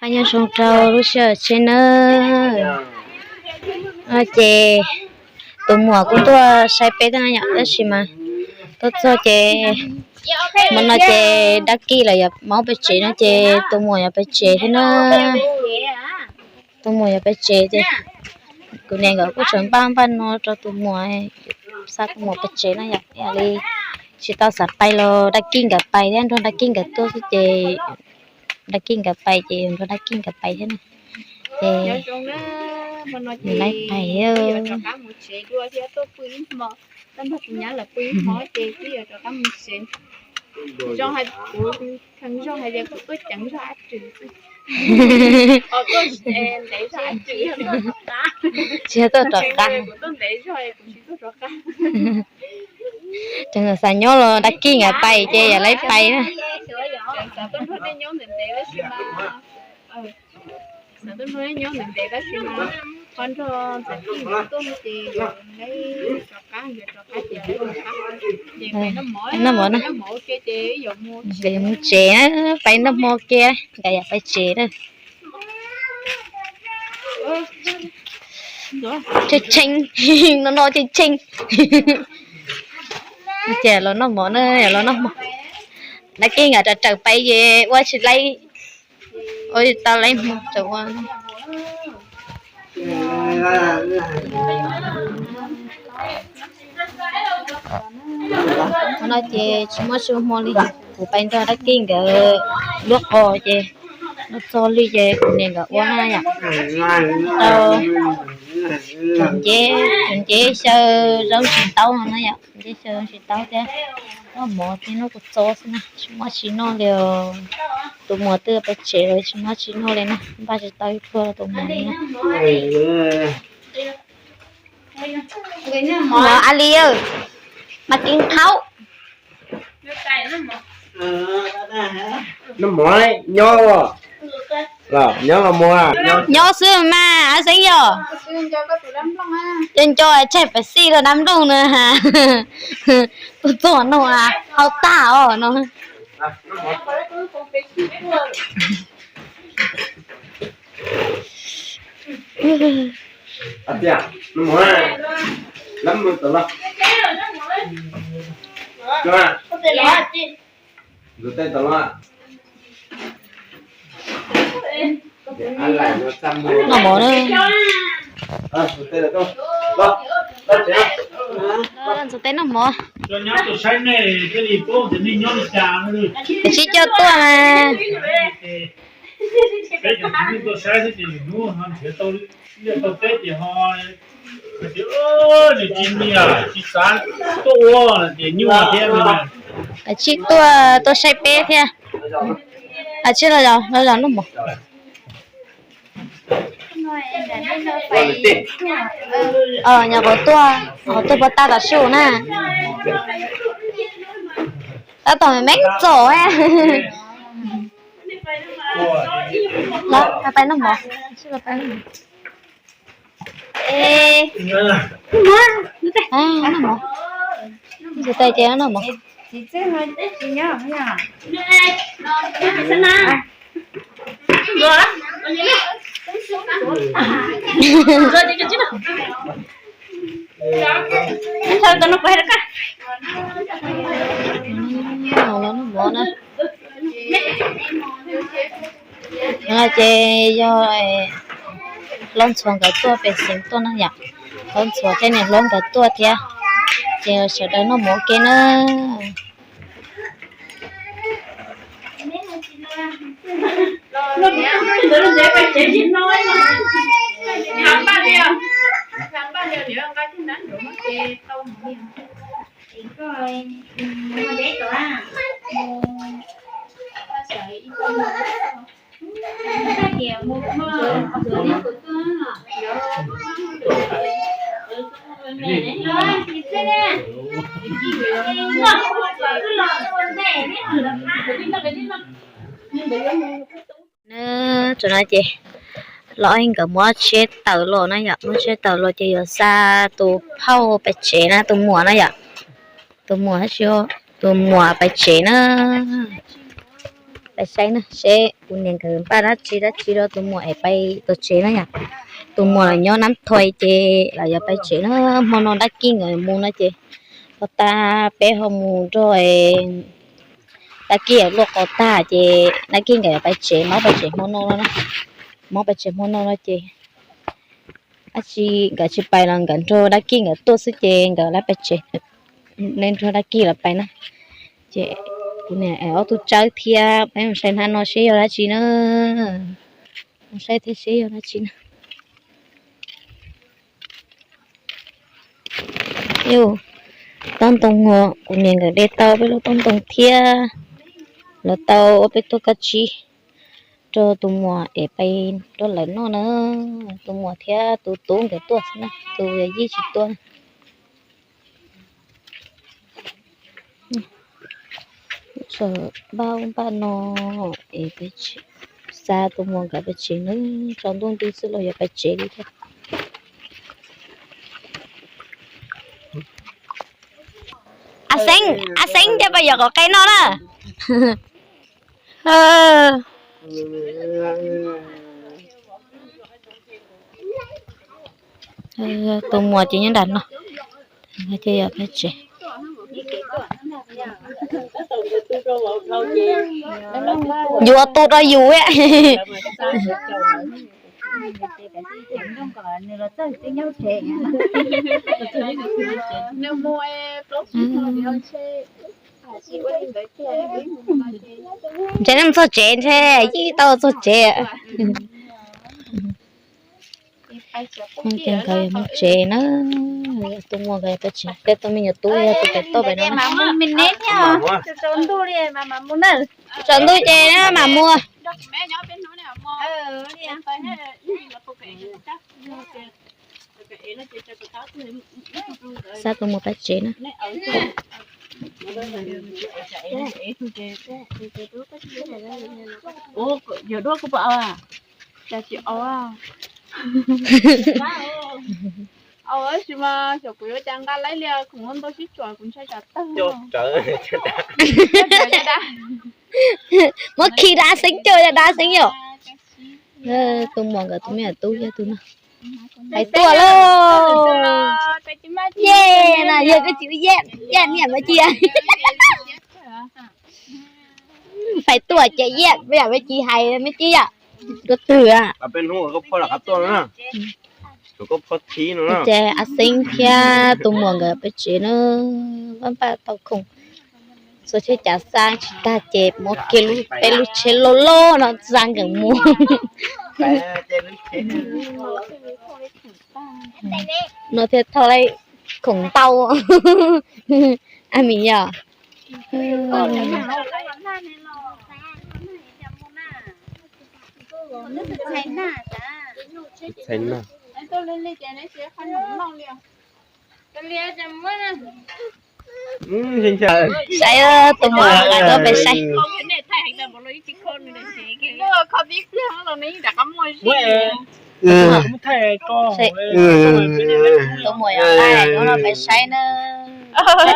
Nyob zoo rau lub sij hawm tshiab nawb. Ces tus muam kuj tuaj saib peb thiab no yom, tab sis mas tuaj txog ces hmo no ces dab kis lawv yuav mus pem tsev no ces tus muam yuav pem tsev thiab na. Tus muam yuav pem tsev ces kuv niam nkawd kuj tseem npaj npaj no rau tus muam, xa tus muam pem tsev no yom. Li tsis tau xav pais los dab kis nkawd pais thiab, nrog dab kis nkawd tuaj xwb ces dab kis nkawd pais ces nrog dab kis nkawd pais thiab na. Ces nws laib pais thiab. Tsis yog tuaj rov qab. Tseem xav nyob los dab kis nkawd pais ces yog laib pais na. Noj mov na, nkawd yuav mus tsev na, pais noj hmo kiag nkawd yuav pais tsev na. Tshee tshee, no no tshee tshee. Ces los noj mov na, los noj mov. Dab kis nkawd rawm rawm pais ces ua tsis laib, ua tsis tau laib hmo tseem ua. Hmo no ces tsis muaj tsis ua hmo li, kuv pais nrog dab kis nkawd luaj qos ces luaj txog li ces kuv niam nkawd ua na yom. Tau nceb, nceb xyaw zaub ntsis taub no na yom, nceb xyaw zaub ntsis taub thiab noj mov thiab noj kua txob xwb na, tsis muaj tsis noj li. Tus muam twb pais tsev lawm tsis muaj tsis noj li na, npaj tsis tau ib pluag rau tus muam li na. Ua li mas kev thaub. Noj mov, nyob los, nyob los mus. Nyob xwb mas Ab Xeeb yog. Nco nco tshaib pes xij rau dab nplooj na. Tuaj txog no hau tag os no. Noj mov na. Ntxuav teb noj mov. Sib coj tuaj mas. Sib tuaj tuaj saib peb thiab. Sib los zos noj mov. Nyuam qhuav tuaj, qhuav tuaj puas tag tam sim na. Tab tom me txom. Los pais noj mov. Noj mov. Noj mov. Noj mov. No ces yog hlob ntxhuav nkawd tuaj pem xeev tuaj na yom. Hlob ntxhuav thiab niam hlob nkawd tuaj thiab, ces sawv daws noj mov ua ke na. Tam no ces los nkawd muab tsheb tawm los na yom, muab tsheb tawm los ces yuav xa tus phauj pais tsev na, tus muam na yom. Tus muam, tus muam pais tsev na. Pais saib na seb kuv niam nkawd npaj dab tsi dab tsi rau tus muam es pais tom tsev na yom. Tus muam los nyob Nab Thoj ces los yog pais tsev na, hmo no dab kib nkawd mus no ces pog tag peb ho mus nrog dab kib luaj qos tag ces dab kib nkawd pais tsev, mob pais tsev hmo no no, mob pais tsev hmo no no ces dab tsi nkawd tsis pais los nkawd nrog dab kib nkawd tuaj xwb ces nkawd lawv pais tsev, nrog dab kib lawv pais na. Ces kuv niam ob tug tsawb thiab peb mus saib hnab no seb yog dab tsi na, mus saib thiab seb yog dab tsi na. Taub ntoo, kuv niam nkawd de tau peb lub taub ntoo thiab lawv tau ob peb tuaj koj tsib rau tus muam es pais rau lawv noj na. Tus muam thiab tus tub nkawd tuaj xwb na, tus yawm yij tsis tuaj. Txawm npaj ub npaj no es xa tus muam nkawd pais tsev na, tsaus ntuj nti xwb los yuav pais tsev li thiab. A Xeeb, A Xeeb coj pais yos qos qe noj na. Tus muam ces nyob nram no, ces yog peb tsev. Yuav tu rau yus. Ntshe nej txog tsev ntshe yeej tau txog tsev. Ces nkawd yuav mus tsev na, tus muam nkawd yuav pais tsev, tej tus me nyuam tub yog tus pem toj pem no. Tsaus ntuj ces mam mus. Xa tus muam pais tsev na. Tab sis mas xyov kuv yuav cas nqa laib li, khoom ntau sib tsuam kuv ntshai tsam tawg. Muab khi dab xeeb coj, dab xeeb yom. Tus muam nkawd tus me nyuam tub yog tus no. Fais tuaj lauj. Yej, yog koj tsis yej, yej niam me ci. Fais tuaj ces yej, me ci hais me ci yom. Koj twg a? Ces A Xeeb thiab tus muam nkawd peb tsev na, npaj npaj tau khoom, txhua txhua yam xa tsis tag ces muab kiag peb lub tsheb loj loj no xa nkawd mus. No thiaj thauj laib khoom ntau. Ab mi yog. Saib tus muam nkawd tuaj pem saib. Tus muam yog nqaij no no pem saib na.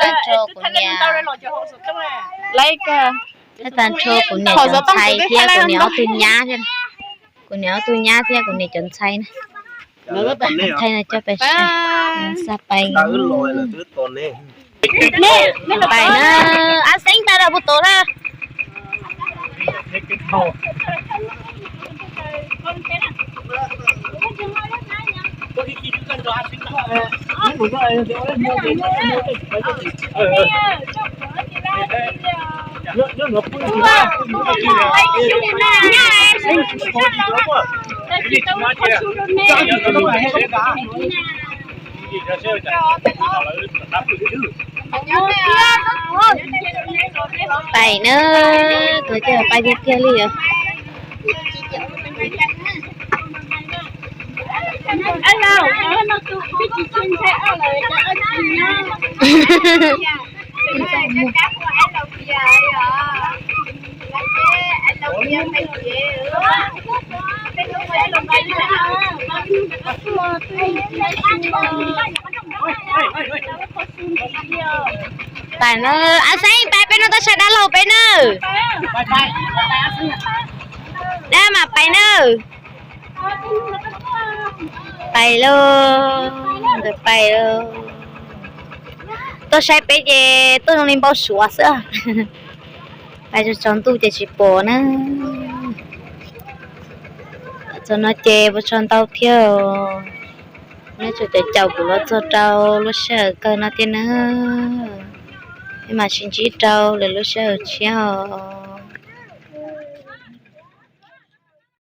Tag nrho kuv niam, tag nrho kuv niam cov ntxhais thiab kuv niam ob tug nyab thiab, kuv niam ob tug nyab thiab kuv niam cov ntxhais na. Ntxhais no coj pem saib, xa pais. Pais na, Ab Xeeb pais rau puag tod na. Pais na, kuv coj pais tiag tiag li os. Pais na, Ab Xeeb pais pem no Saib dab laug peb nawb. Dab mam pais nawb. Pais lauj, nkawd pais lauj. Tuaj saib peb ces tuaj zoo li npau suav xwb. Pais tsaus ntuj ces tsis pom na. Txog no ces puas tsaug ntau thiab. Neb tsuas caum caum kuv los txog rau lub sij hawm kawg no thiab na. Peb mam sib ntsib rau lwm lub sij hawm tshiab os.